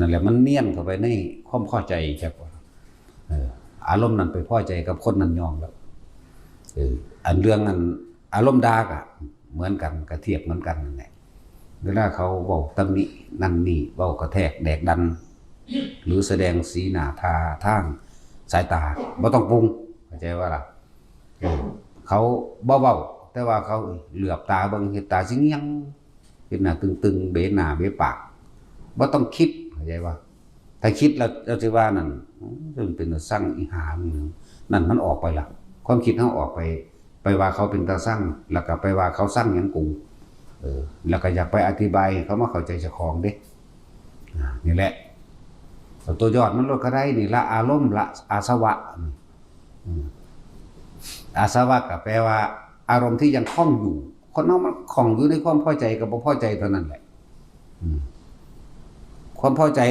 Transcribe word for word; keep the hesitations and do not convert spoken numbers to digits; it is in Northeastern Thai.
นั่นแหละ มันเนียนเข้าไปในความพอใจจักว่า เออ อารมณ์นั้นไปพอใจกับคนนั้นย่องแล้ว เออ อันเรื่องอันอารมณ์ด่าก็เหมือนกัน ก็เทียบเหมือนกันนั่นแหละ เวลาเขาเว้าตำหนินั่นนี่ เว้ากระแทกแดกดัน หรือแสดงสีหน้าท่าทางสายตา บ่ต้องปรุง เข้าใจว่าล่ะ เออ เขาบ่เว้า แต่ว่าเขาเหลือบตาเบิ่ง เฮ็ดตาสิเงี่ยง เฮ็ดหน้าตึงๆ เบหน้าเบปาก บ่ต้องคิด เข้าใจว่า ถ้าคิดแล้ว แล้วสิว่านั่น "โอ้ย มันเป็นตาซังอีหามึง" นั่นมันออกไปละ ความคิดเฮาออกไป ไปว่าเขาเป็นตาซัง แล้วก็ไปว่าเขาซังหยังกู เออ แล้วก็อยากไปอธิบายให้เขามาเข้าใจเจ้าของเด้ อ่า นี่แหละ เอาตัวยอดมันโลดก็ได้ นี่ละ อารมณ์ละ อาสวะ อืม อาสวะก็แปลว่า อารมณ์ที่ยังคล้องอยู่ คนเฮามันคล้องอยู่ในความพอใจกับบ่พอใจเท่านั้นแหละ อืม ความพอใจ